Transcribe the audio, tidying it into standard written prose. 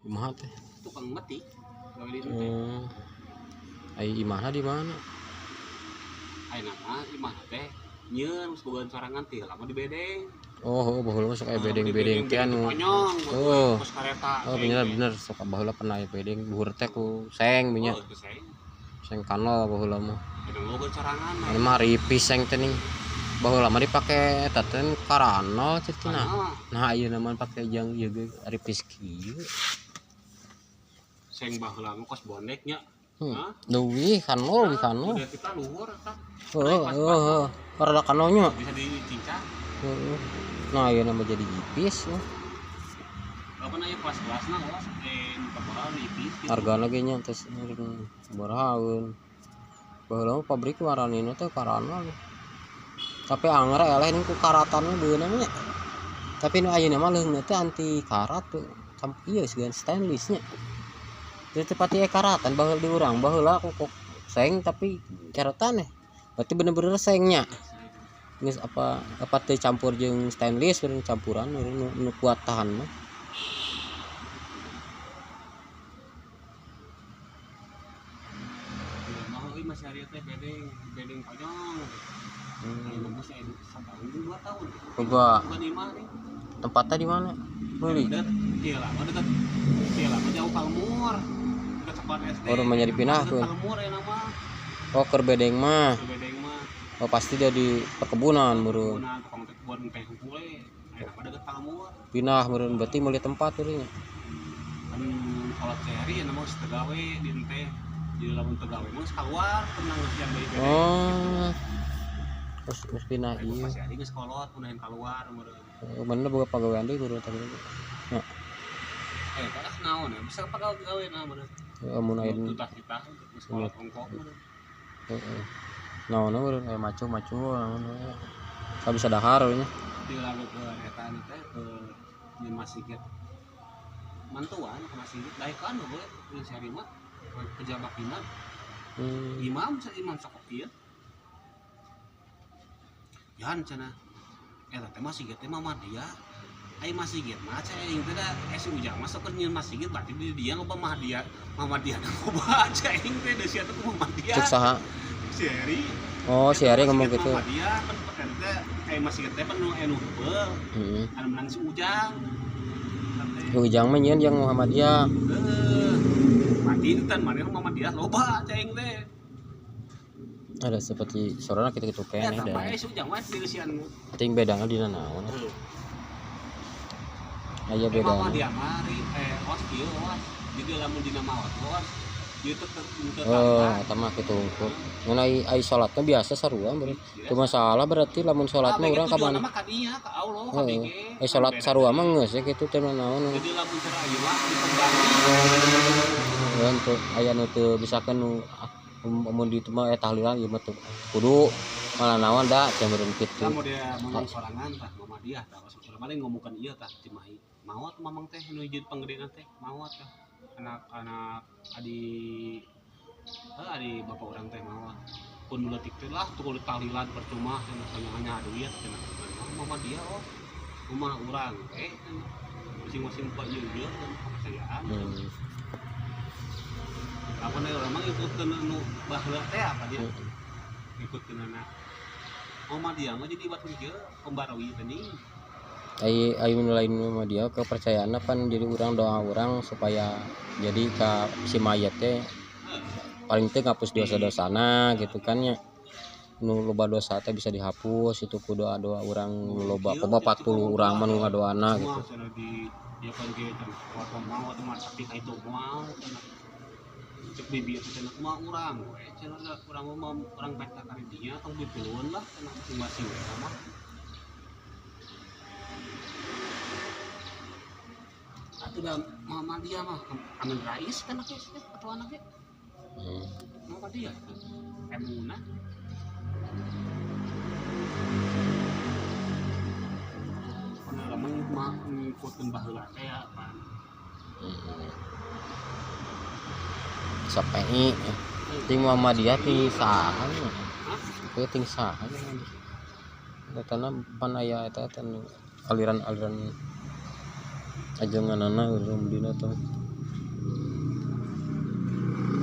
Kumaha teh? Tukang metik gawe di teh. Ai imahna di mana? Ayeuna mah imah teh nyieun geus boga sorangan teh lama di bedeng. Oh, oh baheula mah sok aya bedeng-bedeng teh anu. Konyong, oh. Kos kareta. Oh, bener bener sok baheula pernah aya bedeng luhur teh ku seng nya. Oh, ku seng. Seng kanol baheula mah. Bedeng boga sorangan. Anu mah ripis seng teh ning. Baheula mah dipake eta teh karanol cenah. Nah, ayeuna mah pake jang ieu ge ripis kieu. Seng baheula mah kos bondek nya. Hah? Leuwih kanol di kanol. Udah kita luhur eta. Heeh, heeh. Rada kanolnya. Bisa dicincang. Heeh. Nah, ayeuna mah jadi jipis. Apa aya kelas-kelasna los nu nipis gitu. Hargana ge nya tos sabarahaeun. Baheula mah pabrik waranina teh karanol. Tapi anger eleh ning ku karatan beunang nya. Tapi nu ayeuna mah leungeunna teh anti karat tuh. Ieu sigan stainless nya. Teu pati karatan baheula di urang baheula ku seng tapi karatan eh. Berarti bener-bener sengnya. Geus apa apa teh campur jeung stainless bener campuran nu kuat tahan mah. Masih hari teh bedeng bedeng konyong. Masih ada 1 tahun 2 tahun. Boga. Bukan imah nih. Tempatnya di mana? Meuli. Iya lah, dekat. Iya lah, jauh Palmur. Dekat sekolah SD. Oh, rumahnya dipindahkeun. Palmur ya nama. Oh, keur bedeng mah. Keur bedeng mah. Oh, pasti dia di perkebunan meureun. Perkebunan tukang teh kebun teh hungkul. Aya mah dekat Palmur. Pindah meureun berarti meuli tempat meureun nya. Kan kalau ceri ya nama geus teu gawe di teh. Jadi lamun teu gawe mah geus kaluar tenang geus yang deui bedeng. Oh. Terus geus pindah ieu. Pasti ari geus kolot mun kaluar meureun. Oh, bener boga pagawean deui meureun tadi. Nya. Tah naon ya bisa pagawe na meureun. Heeh, mun aya tutah-titah geus kolot ongkok meureun. Heeh. Naon meureun aya macu-macu naon we. Bisa dahar we nya. Di lalu ke eta anu teh ke di masjid. Mantuan ke masjid daekan we jeung si mah pejabat imam. Imam imam sok ieu. Yan cenah. Eta teh masjid teh Muhammadiyah. Ai masjid mah cai aing teh da si Ujang mah sok nyieun masjid berarti di dia loba Muhammadiyah. Muhammadiyah loba cai aing teh da sia teh Muhammadiyah. Cek saha? Si Heri. Oh, si Heri ngomong gitu. Muhammadiyah kan teh ai masjid teh penuh anu heubeul. Heeh. Anu menang si Ujang. Si Ujang mah nyieun yang Muhammadiyah. Heeh. Mati teh maneh Muhammadiyah loba cai aing teh. Ada seperti sorana kitu-kitu keneh da. Si Ujang mah dieusian. Ting bedana dina naon? Aya beda. Muhammadiyah mah os kieu os. Jadi lamun dina maot os. Ieu teh teu Oh, eta mah kitu hungkul. Ngan ai salatna biasa sarua meureun. Teu masalah berarti lamun salat mah urang ka mana? Mah ka dinya ka Allah ka Heeh. Ai salat sarua mah geus ya kitu teh naon. Jadi lamun cara ieu mah dikembangkeun. Heeh, teu aya nu teu misalkan nu mun di itu mah tahlilan ieu mah teu kudu malah naon da teh meureun kitu. Lamun dia ngomong sorangan tah Muhammadiyah tah urang mah ngomongkeun ieu tah Cimahi. Maot mamang teh nu jeung panggedena teh maot tah. Anak-anak adi adi bapak urang teh maot. Pun leutik teh lah tuh tahlilan percuma cenah hanya duit cenah. Muhammadiyah oh rumah urang teh masing-masing pak ieu ieu kepercayaan. Apa nih urang mah ngikutkeun nu baheula teh apa dia? Ngikutkeun anak Muhammadiyah mah jadi batu ieu pembarui teh. Ai ai nu lain Muhammadiyah kepercayaanna pan jadi urang doa urang supaya jadi ka si mayat teh paling teh ngapus dosa-dosana gitu kan nya. Nu loba dosa teh bisa dihapus itu ku doa-doa urang nu loba komo 40 urang mah nu ngadoana gitu. Dia kan ge cenah moal tapi ka itu moal cenah. Cek bibi teh cenah kumaha urang we cenah urang mah urang peta ka dinya tong dipiluan lah cenah masing-masing we mah. Atuh da Muhammadiyah mah Amin Rais kan geus teh ketuana ge. Muhammadiyah emuna. Pengalaman mah ngikutin baheula teh apa. Sapai ting Muhammadiyah ting saha nya. Ieu ting saha nya. Datana pan aya eta teh aliran-aliran ajenganana urang dina teh.